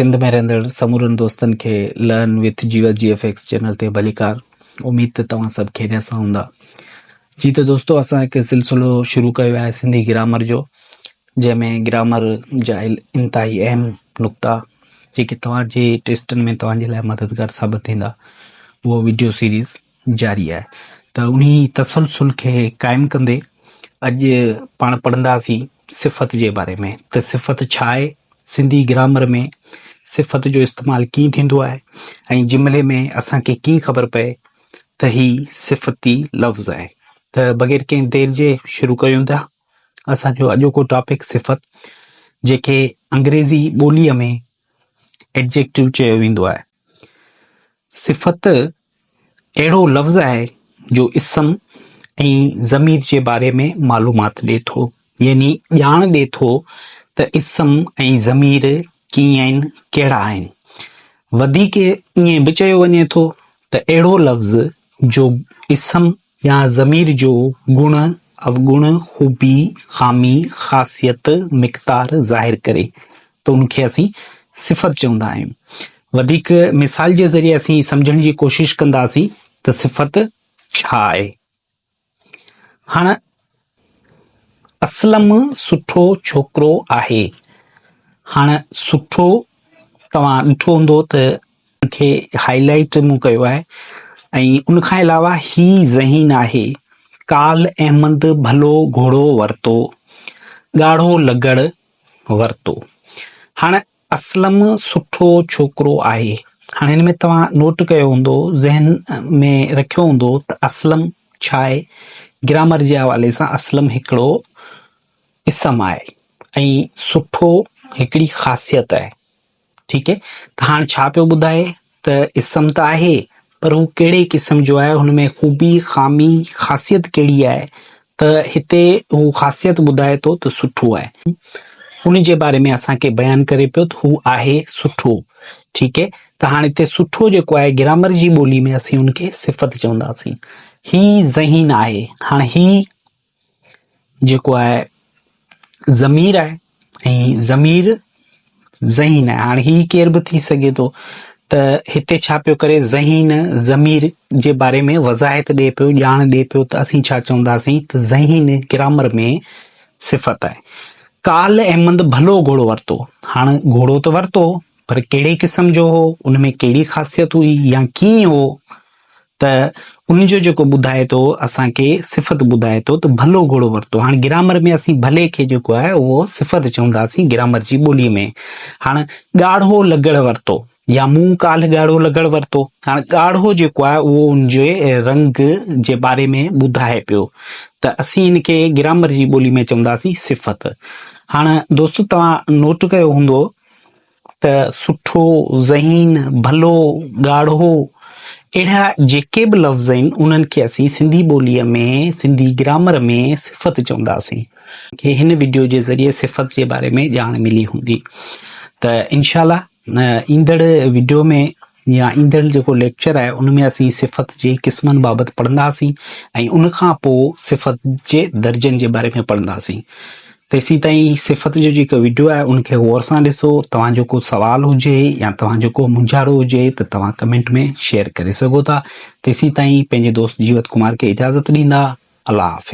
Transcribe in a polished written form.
سنڌ ۾ رهندڙ سمورن دوستن کي learn with Jeevat G F X channel تي ڀليڪار. اميد ته توهان سڀ خيريت سان هوندا. جي ته دوستو اسان هڪ سلسلو شروع ڪيو آهي سنڌي گرامر جو جنهن ۾ گرامر جا انتهائي اهم نقطا جيڪي توهان جي ٽيسٽن ۾ توهان جي لاء مددگار ثابت ٿيندا اهو وڊيو سيريز جاري آهي ته انهي تسلسل کي قائم ڪندي اڄ پاڻ پڙهنداسين صفت جي باري ۾ ته صفت ڇا آهي، سنڌي گرامر ۾ صفت جو استعمال ڪيئن ٿيندو آهي ۽ جملي ۾ اسان کي ڪيئن خبر پئي ته هي صفتي لفظ آهي ته بغير ڪنهن دير جي شروع ڪريون ٿا اسان جو اڄوڪو ٽاپڪ صفت جيڪي انگريزي ٻوليء ۾ Adjective چيو ويندو آهي. صفت اهڙو لفظ آهي جو اسم ۽ ضمير جي باري ۾ معلومات ڏئي ٿو يعني ڄاڻ ڏئي ٿو ته اسم ۽ ضمير ڪيئن آهن ڪهڙا آهن. وڌيڪ ائين به چيو وڃي ٿو ته اهڙو لفظ جو اسم يا ضمير جو گڻ، اوگڻ، خوبي، خامي، خاصيت، مقدار ظاهر ڪري ته ان کي اسين صفت چوندا آهيون. وڌيڪ مثال جي ذريعي اسين سمجهڻ جي ڪوشش ڪنداسين ته صفت ڇا آهي. هاڻ اسلم سٺو ڇوڪرو آهي. هاڻ سٺو توهان ڏٺو هوندو ته ان کي هائي لائيٽ مون ڪيو آهي ۽ ان کان علاوه هي ذهين آهي. ڪال احمد ڀلو گهوڙو ورتو، ڳاڙهو لڳڙ ورتو. هاڻ اسلم سٺو ڇوڪرو آهي. هاڻ هن ۾ توهان نوٽ ڪيو هوندو، ذهن ۾ رکيو هوندو ته اسلم ڇا آهي؟ گرامر جي حوالي سان اسلم هڪڙو اسم آهي ۽ سٺو هڪڙي خاصيت آهي. ٺيڪ هي ته هاڻ ڇا پيو ٻڌائي ته اسم ته آهي پر هو ڪهڙي قسم جو آهي هن ۾ خوبي خامي خاصيت ڪهڙي آهي ته هتي هو خاصيت ٻڌائي ٿو ته سٺو آهي ان جي باري ۾ اسان کي بيان ڪري پيو ته هو آهي سٺو ٺيڪ هي ته هاڻ هتي سٺو جيڪو آهي گرامر جي ٻولي ۾ اسين ان کي صفت چونداسين هي ذهين آهي هاڻ هي جيڪو آهي ضمير آهي ۽ ضمير ذهين آهي هاڻي هي ڪير به ٿي سگهي ٿو ته هتي ڇا پيو ڪري ذهين ضمير جي باري ۾ وضاحت ڏئي پيو ڄاڻ ڏئي پيو ته اسين ڇا چونداسين ته ذهين گرامر ۾ صفت آهي ڪال احمد ڀلو گهوڙو ورتو هاڻ گهوڙو ته ورتو پر ڪهڙي قسم جو هو ان ۾ ڪهڙي خاصيت هئي يا ڪيئن هو ته ان جو جيڪو ٻڌائي ٿو اسان کي صفت ٻڌائي ٿو ته ڀلو گهوڙو ورتو هاڻ گرامر ۾ اسين ڀلي کي جيڪو آهي اهو صفت چونداسين گرامر جي ٻولي ۾ هاڻ ڳاڙهو لڳڙ ورتو يا مون ڪالهه ڳاڙهو لڳڙ ورتو هاڻ ڳاڙهو جيڪو آهي اهو ان جي رنگ جي باري ۾ ٻڌائي پيو ته اسين ان کي گرامر جي ٻولي ۾ چونداسين صفت هاڻ دوستو توهان نوٽ ڪيو هوندو ته سٺو، ذهين، ڀلو، ڳاڙهو اهڙا جيڪي به لفظ آهن انهن کي اسين سنڌي ٻوليء ۾ سنڌي گرامر ۾ صفت چونداسين. کي هن وڊيو جي ذريعي صفت جي باري ۾ ڄاڻ ملي هوندي ته انشاء الله ايندڙ وڊيو ۾ يا ايندڙ جيڪو ليڪچر آهي ان ۾ اسين صفت جي قسمن بابت پڙهنداسين ۽ ان کان پوء صفت جي درجن جي باري ۾ پڙهنداسين تيسين تائين صفت جو جيڪو وڊيو آهي ان کي غور سان ڏسو توهان جو ڪو سوال هجي يا توهان جو ڪو مونجهارو هجي ته توهان ڪمينٽ ۾ شيئر ڪري سگهو ٿا تيسين تائين پنهنجي دوست جيوت ڪمار کي اجازت ڏيندا الله حافظ.